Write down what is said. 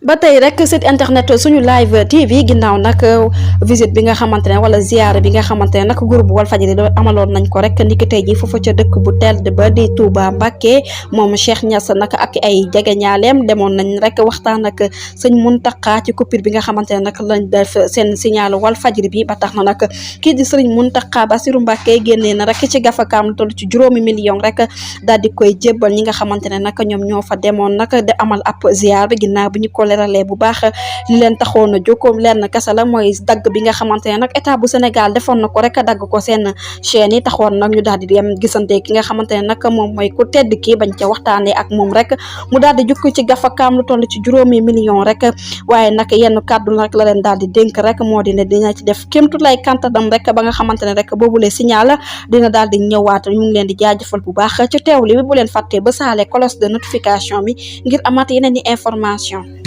ba tey rek site internet suñu live TV ginnaaw nag visite bi nga xamante ne wala ziar bi nga xamante ne nag groupe Walfadjri amaloon nañ ko rek niki tey ji foofu ca dëkk bu tedd ba di Touba Mbacké moom Cheikh Niass nag ak ay jegeñaaleem demoon nañ rek waxtaan ak sëñ Mountakha ci coupure bi nga xamante ne nag lañ def seen signal Walfadjri bi ba tax na nag kii di sëriñ Mountakha Bassirou Mbacké génnee na rek ci gafakaam lu toll ci 5 millions rek daal di koy jébbal ñi nga xamante ne nag ñoom ñoo fa demoon nag di amal ab ziar bi ginnaaw bi ñu ko leeralee bu baax li leen taxoon a jóg lenn kese la mooy dagg bi nga xamante ne nag état bu Sénégal defoon na ko rek dagg ko seen chaîne yi taxoon nag ñu daal di dem gisante ki nga xamante ne nag moom mooy ku tedd ki bañ ca waxtaanee ak moom rek mu daal di jukki ci gafakaam lu toll ci 5 millions rek waaye nag yenn kàddu rek la leen daal di dénk rek moo di ne dina ci def kémtu lay kantadam rek ba nga xamante ne rek boobule signal dina daal di ñëwaat ñu ngi leen di jaajëfal bu baax ci teewli bi bu leen fàttee ba saale cloche de notification bi ngir amaat yeneen i information